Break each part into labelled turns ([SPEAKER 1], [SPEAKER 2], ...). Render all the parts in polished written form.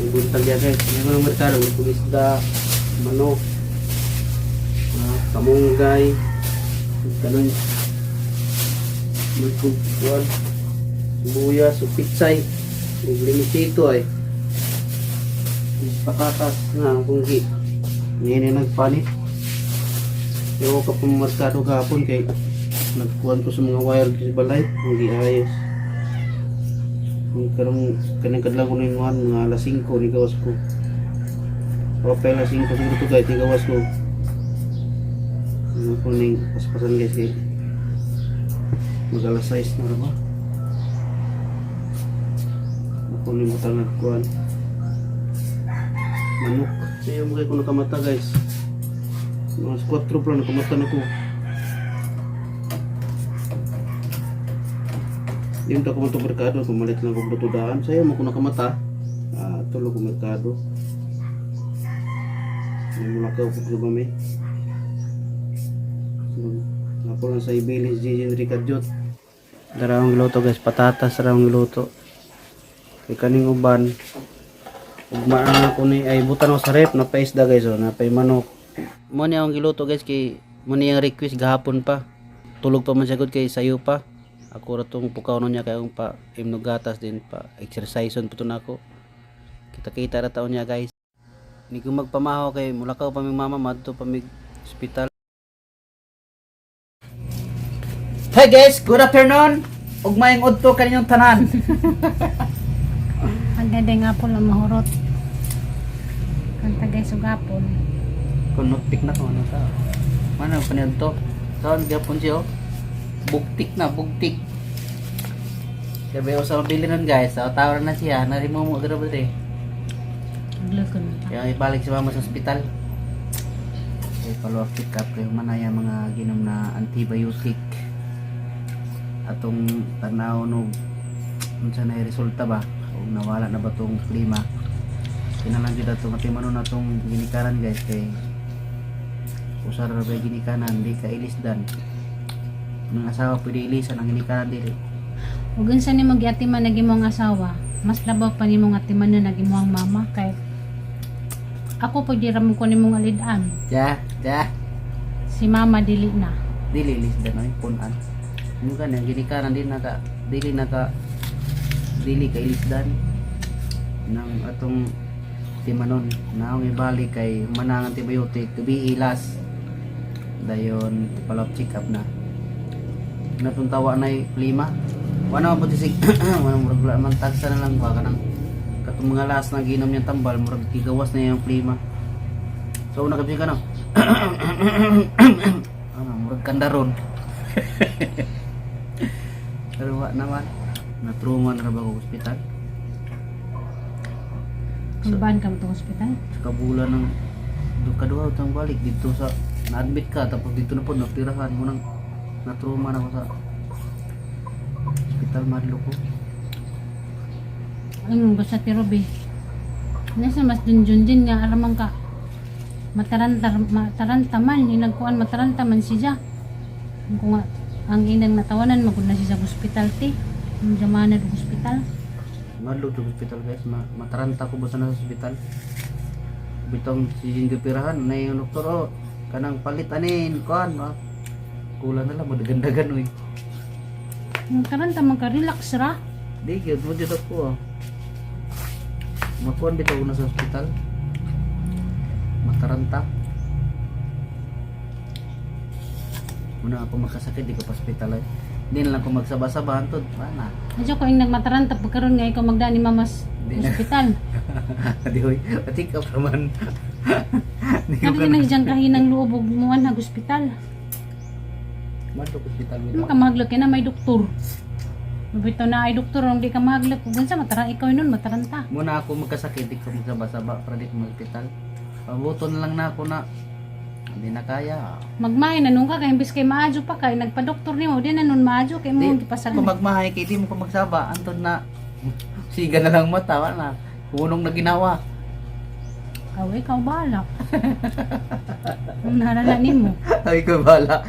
[SPEAKER 1] Buntag ya guys. May mga merkado, may isda, manok, kamunggay, kanon, may kuwan, sibuyas, ug pitsay, ug limisito ay. May patatas na akong gi. Ngayon ay nagpalit. Pero ka pang merkado kahapon kay nagkuhan ko sa mga wire sa balay, ang giayos. Kung karong kanang kadlaw ko na yung mga alas 5 ni gawas ko. Okay, alas 5 siguro to guys, ni gawas ko. Ano ko ning paspasan guys kay mag alas 6 na ra ba? Ako ni butang nagkuhan. Manok. Sa iyo mo kay ko nakamata guys. Mga 4 pa lang nakamata na ko. Yung ta ko man to merkado, pumalit lang ko brutudaan. Sayo mo ko nakamata. Tulog ko merkado. May mula ka ko ba may. Ako lang sa ibilis Gigi Ricardjot. Darawang giluto guys, patatas darawang giluto. Kay kaning uban. Ugma na ako ni ay butan ako sa rep, napaisda guys oh, napay manok. Mo ni akong giluto guys kay mo ni ang request gahapon pa. Tulog pa man siya gud kay sayo pa. Ako ra tong pukaw niya kay akong pa imnog gatas din pa exercise on po to nako. Kita-kita ra taon niya guys. Ni ko magpamahaw kay mulakaw pa mig mama madto pa mig ospital. Hi guys, good afternoon. Ug maayong udto kaninyong tanan.
[SPEAKER 2] Ang ganda nga po lang mahurot. Kanta guys, ugapon.
[SPEAKER 1] Kung notpick na ko ano ta. Mana pa niya to? Saan gyapon siya? Oh? Bugtik na, bugtik. Sabi ko sa mabili nun guys, so, tawar na siya, narimo mo dira ba dire.
[SPEAKER 2] Naglukon na.
[SPEAKER 1] Kaya ibalik si mama sa ospital. Okay, follow up check up kayo manaya mga ginom na antibiotic. Atong tanaw no unsa na yung resulta ba o nawala na ba tong klima. Kinalang jud atong atimanon na tong ginikanan guys kay usar ra ba yung ginikanan di ka ilisdan. Nang asawa pwede ilisan ang ginikanan dili.
[SPEAKER 2] Ug unsa nimo giatiman na gimong asawa, mas labaw pa nimong atiman na nagimo ang mama kay ako pag di ra mo ko nimong alid-an.
[SPEAKER 1] Ja, ja.
[SPEAKER 2] Si mama dili na.
[SPEAKER 1] Dili ilisdan oy punan. Mo gani ang ginikanan di naka dili naka dili ka ilisdan ng atong timanon na may balik kay manang antibiotic gabi ilas dayon follow up check up na natong tawa na lima wala man po tisig wala murag wala man tagsa na lang ba kanang katong mga last na ginom niyang tambal murag gigawas na yung klima so una kabi ka no ano murag kandaron pero wa naman na-trauma na ra ba ko ospital.
[SPEAKER 2] Kulbaan ka mo tong ospital.
[SPEAKER 1] Sa kabulan ng do kaduha utang balik dito sa na-admit ka tapos dito na po napirahan mo nang na-trauma na ako sa ospital madlo ko.
[SPEAKER 2] Ang basta ti Ruby. Nasa mas dunjun din nga aramang ka mataranta mataranta man hinagkuan mataranta man siya. Ang Kung nga ang inang natawanan magud na siya sa ospital ti. Ang jamana sa ospital.
[SPEAKER 1] Madlo sa ospital guys, mataranta ko basta na sa ospital. Bitong si pirahan na yung doktor oh kanang palit anin kuan ah. Kulang na lang madagandagan oy.
[SPEAKER 2] Ang taranta man ka relax ra.
[SPEAKER 1] Di gyud mo jud ako ah. Makuan bitaw ko na sa ospital. Mataranta. Muna ako magkasakit di ko pa ospital ay. Di na lang ko magsaba-saba antod. Ana.
[SPEAKER 2] Adyo ko ing nagmataranta pagkaron nga ikaw magdani mamas
[SPEAKER 1] Di na.
[SPEAKER 2] ospital.
[SPEAKER 1] Di hoy, atik ka pa man. Di ko
[SPEAKER 2] Sabi na diyang kahinang loob ug muan hag ospital.
[SPEAKER 1] Madlok ospital
[SPEAKER 2] Ano
[SPEAKER 1] bitaw.
[SPEAKER 2] ka mahaglok na may doktor. Mabito na ay doktor ang di ka mahaglok ug unsa matara ikaw nun mataranta.
[SPEAKER 1] Muna ako magkasakit di ko magsaba-saba para di ko mag-ospital. Pabuto na lang na ako na hindi na kaya.
[SPEAKER 2] Magmahay na nung ka kay imbis kay maadyo pa kay nagpa-doktor nimo di na nun maadyo kay mo
[SPEAKER 1] Di,
[SPEAKER 2] gipasal.
[SPEAKER 1] kung magmahay kay di mo ko magsaba antod na siga na lang mata wala na. Kunong na ginawa.
[SPEAKER 2] Aw ikaw bahala. Ang nahalala nimo.
[SPEAKER 1] Ay ko bala.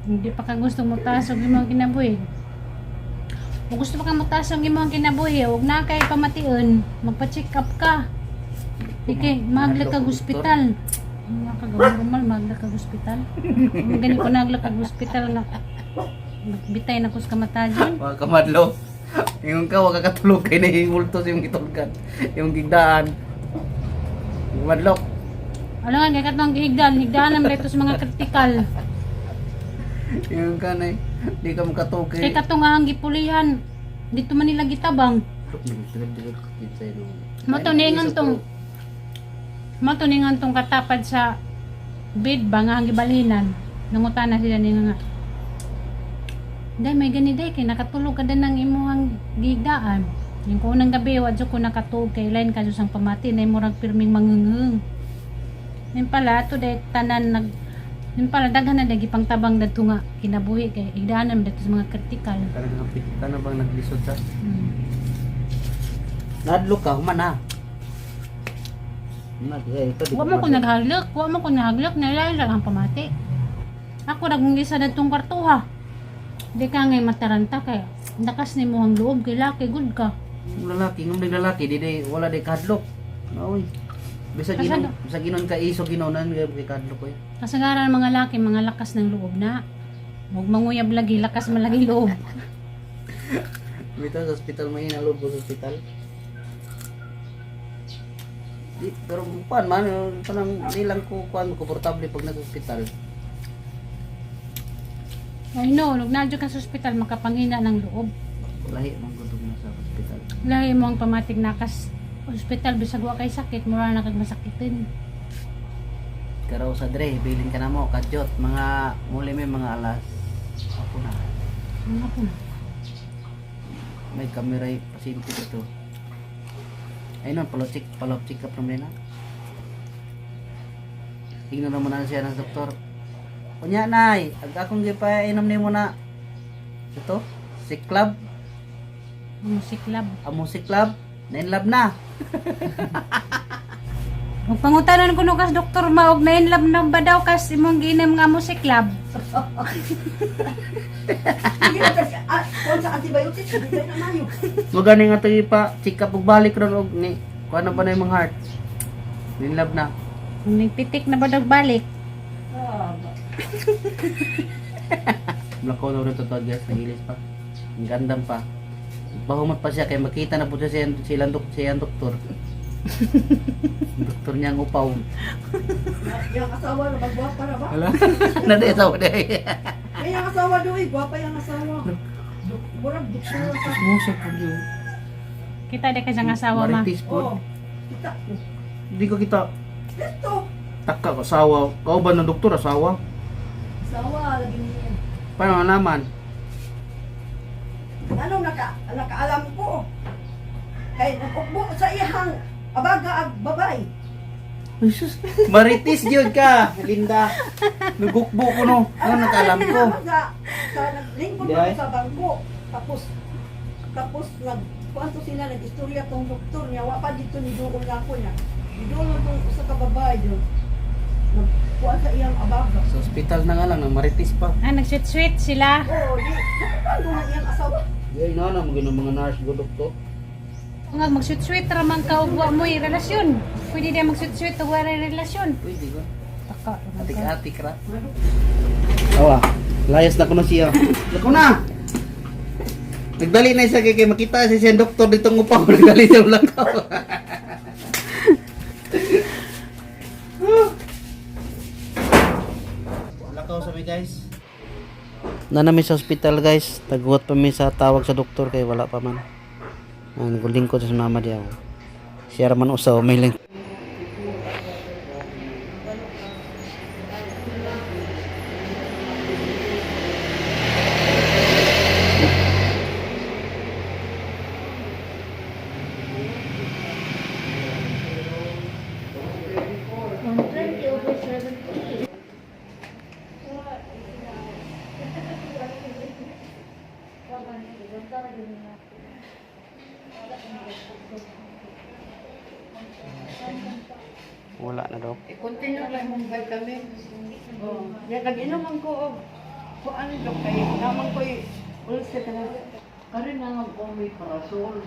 [SPEAKER 2] Hindi pa ka gusto mo tasog yung mga kinabuhi. Kung gusto pa kang mataas ang imong kinabuhi, huwag na kay pamation, magpa-check up ka. Ikay, maglag kag ospital. Nga kag normal, maglag kag ospital. Kung gani ko naglag kag ospital nga. Bitay na kus kamatajon.
[SPEAKER 1] Mga kamadlo. Ingon ka, wag ka katulog kay nahihultos yung gitulgan. Yung gigdaan. Kamadlok.
[SPEAKER 2] Alam nga, kay katong gihigdan, higdaan naman dito sa mga kritikal.
[SPEAKER 1] Ingon ka na eh. Di ka makatulog
[SPEAKER 2] Kay katong nga ang gipulihan, dito man nila gitabang. Mo to ningon tong katapad sa bed ba nga ang gibalinan. Nangutana sila ninga nga. Day may gani day kay nakatulog ka din ng imuhang gigdaan. Yung ko unang gabi wa jud ko nakatulog kay line ka sang pamati na murag pirming mangungung. Yun pala to day tanan nag yun pala daghan na dagi pangtabang dadto nga kinabuhi kay higdaanan dito sa mga kritikal.
[SPEAKER 1] Kana bang naglisod sa?
[SPEAKER 2] Hmm.
[SPEAKER 1] Nadlok ka, human ha.
[SPEAKER 2] Wa mo ko naghaglok, wa mo ko naghaglok, nalalang ang pamati. Ako nagungisa na tong kwartuha. Di ka ngay mataranta kay lakas ni mo ang loob kay laki good ka.
[SPEAKER 1] Yung lalaki, yung lalaki, di di, wala di kadlok. Oy. Bisag
[SPEAKER 2] Kasano?
[SPEAKER 1] ginon, bisag ginon ka iso ginonan kay kadlok oy.
[SPEAKER 2] Kasagaran mga laki mga lakas ng loob na. Huwag manguyab lagi, lakas malagi loob.
[SPEAKER 1] Bitaw sa ospital may inalog ko sa ospital. Di, pero kuan man, kanang di lang ko kuan komportable pag nasa ospital.
[SPEAKER 2] I know, nung nadyo ka sa ospital makapanghina ng loob.
[SPEAKER 1] Lahi man gud na sa ospital.
[SPEAKER 2] Lahi mo ang pamatig nakas ospital bisag wa kay sakit, mura na kag masakitin.
[SPEAKER 1] Karaw sa dre, bilin ka na mo, kadyot, mga muli may mga alas. Ako na.
[SPEAKER 2] Ano po na?
[SPEAKER 1] May kamera yung pasyente dito. Ayun na, follow check up naman na. Tingnan naman na siya ng doktor. Unya nay, ag akong gipainom nimo na ito, si club,
[SPEAKER 2] Music lab.
[SPEAKER 1] amo si club, na in love na.
[SPEAKER 2] Ug pangutanan kuno kas doktor maog na in love na ba daw kas imong giinom nga music lab.
[SPEAKER 3] Hindi na kasi, kung sa antibiotics, hindi tayo na mayo.
[SPEAKER 1] Magani nga tayo pa check up ug balik ron og ni kuan na ba na imong heart. In love na.
[SPEAKER 2] Nagpitik na ba daw balik?
[SPEAKER 3] Ah,
[SPEAKER 1] Blakaw na rin totoo guys, nagilis pa. Ang gandam pa. Bahumat pa siya kay makita na po siya silang siyang doktor. Ang doktor niya ang upaw.
[SPEAKER 3] Yung asawa na ba, gwapa na ba?
[SPEAKER 1] Hala. Nade sa de.
[SPEAKER 3] Ay, yung asawa doy, gwapa yung asawa. Murag doktora ka.
[SPEAKER 1] Musa po yun.
[SPEAKER 2] Kita di ka siyang asawa ma.
[SPEAKER 1] Marites po.
[SPEAKER 3] Oh, kita ko.
[SPEAKER 1] Hindi ko kita
[SPEAKER 3] Dito.
[SPEAKER 1] taka asawa. Kauban ng doktor asawa.
[SPEAKER 3] Asawa, lagi niya.
[SPEAKER 1] Paano naman?
[SPEAKER 3] Ano nakaalam ko? Kay nagukbo sa iyang abaga ag babay.
[SPEAKER 1] Ay, sus. Marites gyud ka, Linda. Nagukbo ko no. Ano nakaalam ko?
[SPEAKER 3] Sa naglingkod
[SPEAKER 1] Di
[SPEAKER 3] ako
[SPEAKER 1] ay?
[SPEAKER 3] sa bangko. Tapos tapos nag kuanto sila nag-istorya tong doktor niya wa pa dito ni duol na ako niya. Niduol tong usa ka babae yun. Nagkuan sa iyang abaga.
[SPEAKER 1] Sa ospital na nga lang, ng Marites pa.
[SPEAKER 2] Ah, nag-sweet-sweet sila.
[SPEAKER 3] Oo, di. Nakapando nga iyang asawa.
[SPEAKER 1] Ay, na na, mga mga nurse go doktor.
[SPEAKER 2] Nga mag-sweet-sweet ra man ka og wa mo'y relasyon. Pwede di mag-sweet-sweet og wa ray relasyon.
[SPEAKER 1] Pwede ko.
[SPEAKER 2] Taka. raman ka.
[SPEAKER 1] Atik-atik ra. Awa, layas na ko na siya. Lako na! Nagdali na isa kay kay makita si siyang doktor dito ng upaw. Nagdali siya lakaw. Lakaw sa mi guys. Na nami sa ospital guys. Taguhat pa mi sa tawag sa doktor kay wala pa man. Ang lingkod sa mama diya. Siya ra man usaw may lang. Wala na dok.
[SPEAKER 3] I-continue lang mong vitamin. Oh. Ya, nag-inom man ko og kuan dok kay naman ko'y ulcer na.
[SPEAKER 4] Kari na nga omeprazole.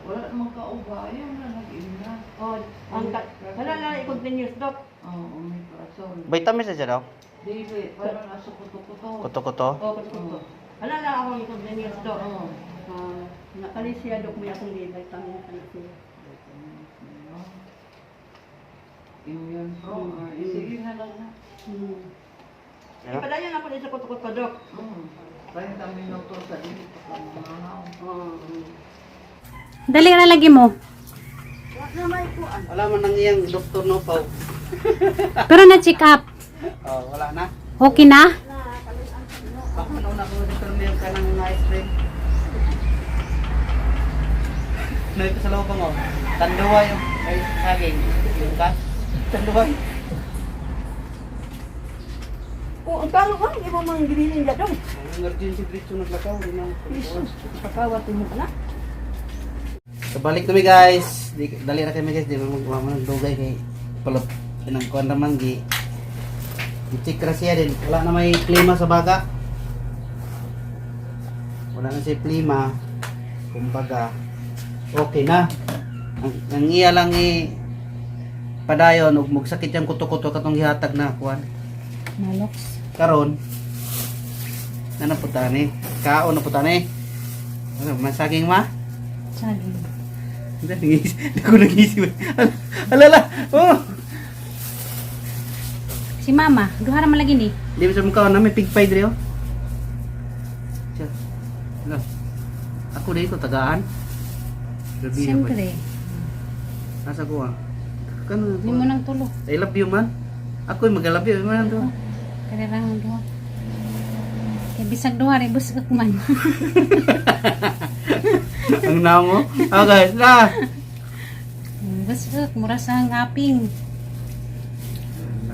[SPEAKER 4] Wala namang kaubayan na nag-ina.
[SPEAKER 3] Oh, ang kana lang i-continuous, Dok.
[SPEAKER 4] Oo, omeprazole.
[SPEAKER 1] Vitamins na siya daw?
[SPEAKER 4] Dili, parang aso kuto-kuto.
[SPEAKER 1] Kuto-kuto.
[SPEAKER 3] Oh, kuto. Kana lang akong i-continuous, Dok.
[SPEAKER 4] Oo.
[SPEAKER 3] Ah, nakali siya, Dok, may akong vitamin ano siya.
[SPEAKER 4] Vitamins na yun. Immune pro. Ah, sige na lang na.
[SPEAKER 3] Padayon ako din sa kuto-kuto, Dok.
[SPEAKER 4] 30 minuto sa dili pa ka mahaw.
[SPEAKER 3] Oo.
[SPEAKER 2] Dali na lagi mo.
[SPEAKER 3] Wa na may kuan.
[SPEAKER 1] Wala man nang iyang doktor no pa.
[SPEAKER 2] Pero na check up.
[SPEAKER 1] Oh, wala na.
[SPEAKER 2] Okay na?
[SPEAKER 1] Baka na ko dito niya kanang ice cream. Nalito sa loob mo. Tanduay yung ay saging. Yung ka? Tanduay.
[SPEAKER 3] Oh, ang kalo man, imo mang gibilin da dong.
[SPEAKER 1] Ang emergency diretso naglakaw di na.
[SPEAKER 3] Jesus, pakawat mo na.
[SPEAKER 1] So balik kami guys. Di, dali ra kami guys, di mo magwa nagdugay kay palop pinang kuan raman gi. I-check ra siya din. Wala na may klima sa baga. Wala na siya klima. Kumbaga, okay na. Ang iya lang i padayon ug magsakit yung kuto-kuto katong gihatag na kuan.
[SPEAKER 2] Malox.
[SPEAKER 1] Karon na naputa ni. Kaon na puta ni. Ano, masaging ma?
[SPEAKER 2] Saging.
[SPEAKER 1] Hindi, nag-iisip. Hindi ko nag-iisip. Alala! Oh!
[SPEAKER 2] Si mama, duha ra man lagi ni.
[SPEAKER 1] Hindi mo sa mukha na may pig pie dre oh. Siya. Ala. Ako dito tagaan. Grabe na ba?
[SPEAKER 2] Siyempre.
[SPEAKER 1] Nasa ko ah. Kano?
[SPEAKER 2] Hindi mo nang tulo.
[SPEAKER 1] I love you man. Ako mag love you man to.
[SPEAKER 2] Karirang duha. Kay bisag duha re busok man.
[SPEAKER 1] Ang nango. Ah guys, la.
[SPEAKER 2] Busok mura sa ngaping.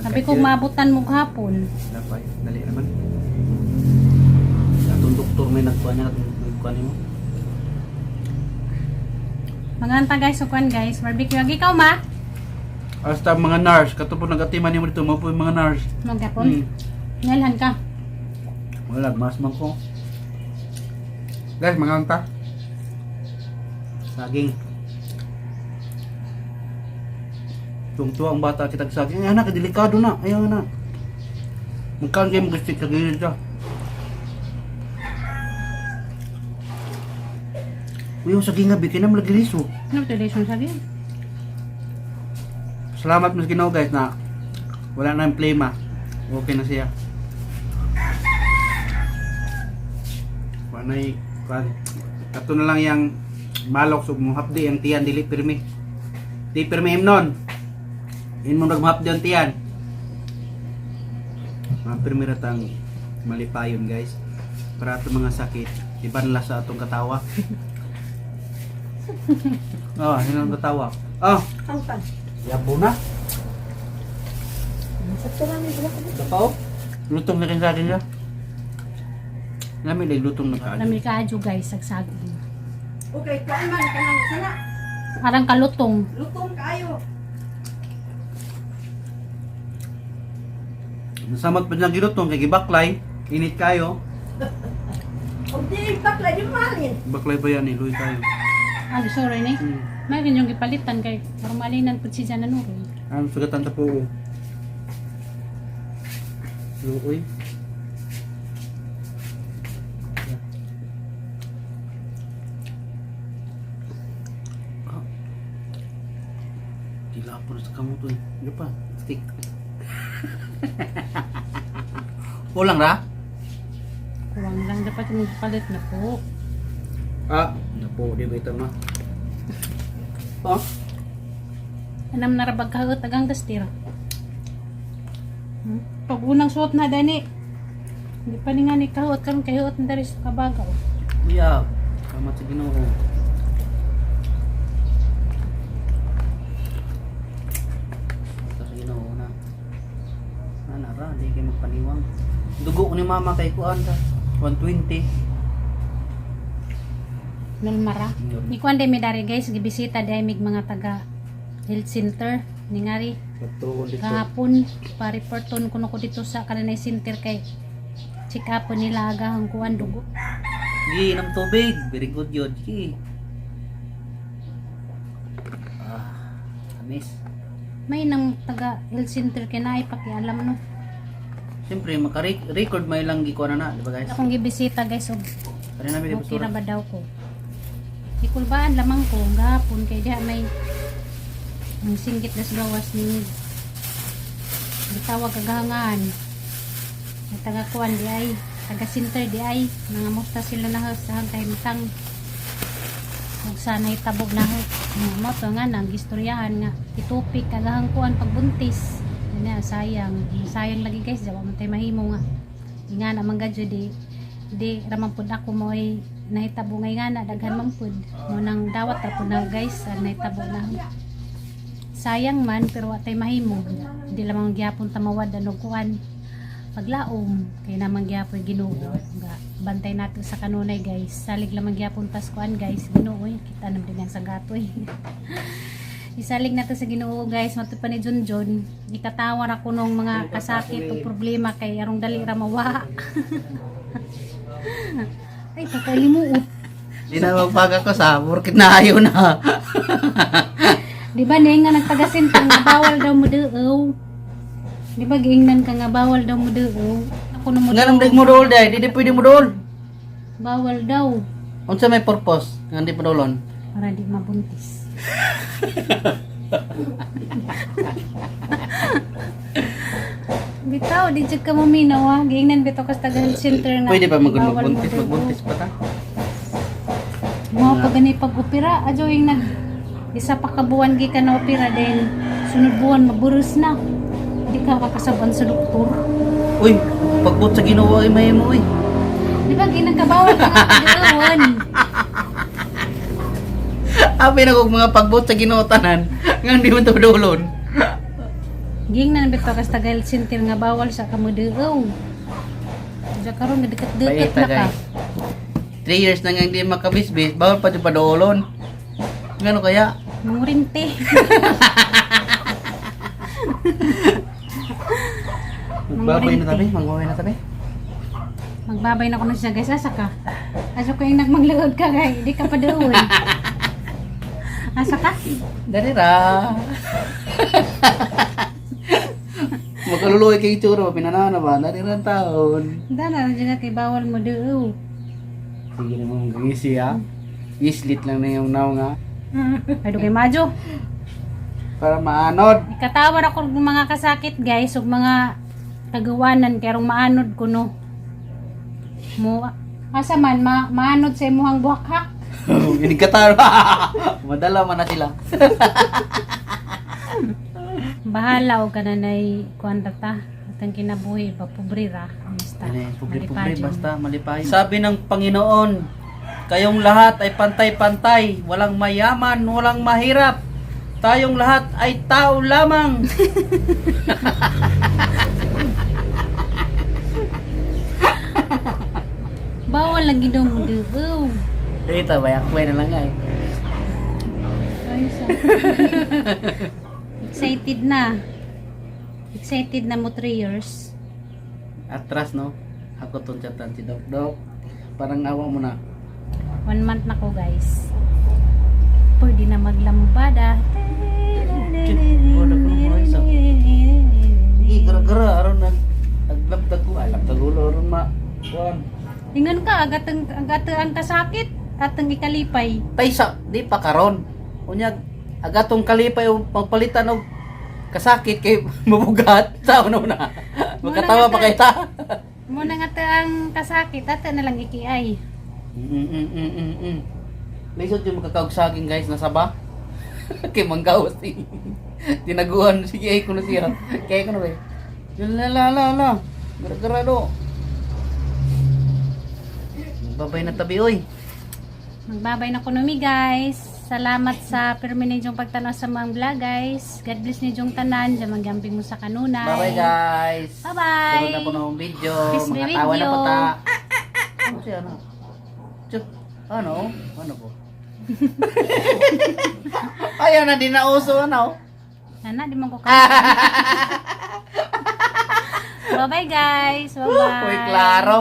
[SPEAKER 2] Sabi ko maabutan mo hapon.
[SPEAKER 1] Lapay, dali naman. Atong doktor may nagkuha niya, nagkuha nimo.
[SPEAKER 2] Maganta guys, so kuan guys, barbecue agi ikaw ma.
[SPEAKER 1] Hasta mga nurse, kato po nagatiman nimo dito, mo po yung mga nurse.
[SPEAKER 2] Magapon. Ngailhan ka.
[SPEAKER 1] Wala, mas man ko.
[SPEAKER 5] Guys, manganta.
[SPEAKER 1] Saging. Tungtuwa ang bata kitag saging. Ay, anak, delikado na. Ayaw na. Magkaan kayo mag-stick sa gilid ka. Uy, yung saging nga, bikin na malagiliso.
[SPEAKER 2] Ano to lesson sabi?
[SPEAKER 1] Salamat mas Ginoo guys na wala na yung plema. Okay na siya. Wala na yung kwan. Kato na lang yung malok so muhapdi ang tiyan dili pirmi. Di pirmi himnon. In mo nagmuhapdi ang tiyan. Mga pirmi ra tang malipayon guys. Para atong mga sakit, ibanla sa atong katawa. Oh, yun ang katawa. Oh,
[SPEAKER 3] Ang tan.
[SPEAKER 1] yabo na.
[SPEAKER 3] Sa rami sila ko.
[SPEAKER 1] Dapaw? Lutong na rin sa akin siya. Namin ay lutong na kaagad.
[SPEAKER 2] Lami kaadyo guys, sagsaging.
[SPEAKER 3] Okay, kuan man kanang sana.
[SPEAKER 2] Parang kalutong.
[SPEAKER 3] Lutong kaayo.
[SPEAKER 1] Nasamot pa niyang gilutong kay gibaklay. Init kayo.
[SPEAKER 3] Og di bakla di malin.
[SPEAKER 1] Baklay ba yan eh? Luy tayo.
[SPEAKER 2] Ah, sorry ni. May ganyong gipalitan kay normalinan pud si Jana Nuri.
[SPEAKER 1] Ang sugatan sa puo. Luoy. Ah. Tila po na sa kamot eh. Ano pa? Stick. Kulang ra?
[SPEAKER 2] Kuwang lang dapat yung palit na po.
[SPEAKER 1] Ah, napo, di ba ito ma? Oh,
[SPEAKER 2] Anam narabag kaot agang dastir. Pag unang suot na dani. Hindi pa ni nga ni kaot karon kay huot na dari sa kabagaw.
[SPEAKER 1] Kuya, salamat sa Ginoo. Salamat sa Ginoo na. Ana ra, di kay magpaniwang. Dugo ko ni mama kay kuan ta. 120.
[SPEAKER 2] Nulmara. Ni kuan day mi dari guys gibisita day mig mga taga health center ni ngari
[SPEAKER 1] Patuon dito.
[SPEAKER 2] kahapon pa-reporton kuno ko dito sa kananay center kay check up nila aga ang kuan dugo.
[SPEAKER 1] Gi, inom tubig. Very good yun. Gi. Ah, tamis.
[SPEAKER 2] May nang taga health center kay naay pakialam no.
[SPEAKER 1] Siyempre, maka-record may lang gikuha na na, di ba guys?
[SPEAKER 2] Akong gibisita guys og
[SPEAKER 1] Kaya namin
[SPEAKER 2] okay
[SPEAKER 1] basura.
[SPEAKER 2] ra ba daw ko. Ikulbaan lamang ko gahapon kay diha may ang singgit das gawas ni gitawag kagahangan. May taga kuan di ay, taga center di ay, mga musta sila na sa kay matang ug sanay tabog na ho. Nga mo to nga nang gistoryahan nga itupik kagahang kuan pagbuntis. Yan na, sayang. Sayang lagi guys, jawa man tay mahimo nga. Nga na man gadyo di di raman pud ako mo ay nahitabo ngay nga na daghan man pud mo nang dawat ra pud na guys ang nahitabo na sayang man pero wa tay mahimo di lamang gyapon tamawad ano kuan paglaom kay naman gyapon Ginoo nga bantay nato sa kanunay guys, salig lamang gyapon tas kuan guys Ginoo eh. Kita naman din ang sa gatoy. Isalig nato sa Ginoo guys, matud pa ni Junjun ikatawar ako nung mga kasakit o problema kay arong dali ra mawa. Ay, pakalimuot.
[SPEAKER 1] Di na magpaga ko sa burkit na ayaw na.
[SPEAKER 2] Di ba niya nga nagtagasintang nga bawal daw mo daaw. Di ba giingnan ka nga bawal daw mo daaw? Ako na mo
[SPEAKER 1] Nga nang mo dool dai, di di pwede mo dool.
[SPEAKER 2] Bawal daw.
[SPEAKER 1] Unsa may purpose nga di padulon?
[SPEAKER 2] Para di mabuntis. Bitaw, di jud ka maminaw ha. Giingnan bitaw kas taga health center nga.
[SPEAKER 1] Pwede ba magud
[SPEAKER 2] bawal mo
[SPEAKER 1] magbuntis,
[SPEAKER 2] daaw.
[SPEAKER 1] magbuntis pa ta?
[SPEAKER 2] Mga pag gani pag-opera, adyo yung nag isa pa ka buwan gikan na opera then sunod buwan maburos na. Di ka kakasaban sa doktor.
[SPEAKER 1] Uy, pagbot sa Ginoo ay mahimo uy.
[SPEAKER 2] Di ba ginagkabawal ka nga pag-iwan?
[SPEAKER 1] Abi na kog mga pagbot sa Ginoo tanan nga di man padulon.
[SPEAKER 2] Gingnan bitaw kas taga health center nga bawal sa kamuduaw. Diya karon nga dikit-dikit
[SPEAKER 1] Paita
[SPEAKER 2] na ka.
[SPEAKER 1] guys. 3 years na nga hindi makabisbis, bawal pa di padulon. Ngano kaya?
[SPEAKER 2] Mangurinte.
[SPEAKER 1] Magbabay na tabi, magbabay na tabi.
[SPEAKER 2] Magbabay na ko na siya guys. Asa ka? Asa ko yung nagmanglaod ka guys. Di ka pa doon. Asa ka?
[SPEAKER 1] Dari ra. Makaluluoy kay itsura, pinanaw na ba? Dari ra ang taon.
[SPEAKER 2] Dana na dyan kay bawal mo doon.
[SPEAKER 1] Sige naman gangisi ha. Islit lang na yung naw nga.
[SPEAKER 2] Ay, kay Majo.
[SPEAKER 1] Para maanod.
[SPEAKER 2] Ikatawar ako ng mga kasakit guys ug mga kagawanan kay rong maanod ko no. Mo asa man maanod sa imuhang buhakhak.
[SPEAKER 1] Inigkatar. Madala man na sila.
[SPEAKER 2] Bahala og kananay kuan ra ta. Atang kinabuhi ba pobre ra basta.
[SPEAKER 1] Ano eh, pobre-pobre,
[SPEAKER 2] Malipadyo.
[SPEAKER 1] basta malipay. Sabi ng Panginoon, kayong lahat ay pantay-pantay, walang mayaman, walang mahirap. Tayong lahat ay tao lamang.
[SPEAKER 2] Bawal lagi daw mo duo.
[SPEAKER 1] Dito, bayak na lang ay.
[SPEAKER 2] Ay, excited na. Excited na mo 3 years.
[SPEAKER 1] Atras, no? Ako tong chatan si Dok Dok. Parang awa mo na.
[SPEAKER 2] 1 month na ko guys. Pwede na maglambada.
[SPEAKER 1] Wala ko nang mga isa. Sige, gara-gara, aron nag naglabdag ko. Ay, labdag ulo, aron ma. Kuan.
[SPEAKER 2] Ingon ka, agatang, agatang ang kasakit, atang ikalipay.
[SPEAKER 1] Taysa, di pa karon. Unya, agatong kalipay o pagpalitan og kasakit kay mabugat. Sao na na. Magkatawa pa kay ta.
[SPEAKER 2] Muna nga ta ang kasakit, ata na lang ikiay.
[SPEAKER 1] Lisod yung makakaugsaging guys nasa ba? Kay manggawas eh. Tinaguan sige ay kuno siya. Kay kuno ba? La la la la. Gara-gara do. Babay na tabi oy.
[SPEAKER 2] Magbabay na kuno mi guys. Salamat sa permi ninyong pagtanaw sa mga vlog guys. God bless ninyong tanan. Diyan manggamping mo sa kanunay.
[SPEAKER 1] Bye bye guys.
[SPEAKER 2] Bye-bye.
[SPEAKER 1] Sunod na po ng video.
[SPEAKER 2] Peace be
[SPEAKER 1] Mga
[SPEAKER 2] with
[SPEAKER 1] tawa na po
[SPEAKER 2] you.
[SPEAKER 1] ta. Ano siya ano? Tsk, ano? Ano po? Ayaw na din nauso ano?
[SPEAKER 2] Nana, di man ko kaya. Bye-bye guys. Bye-bye.
[SPEAKER 1] Uy, klaro.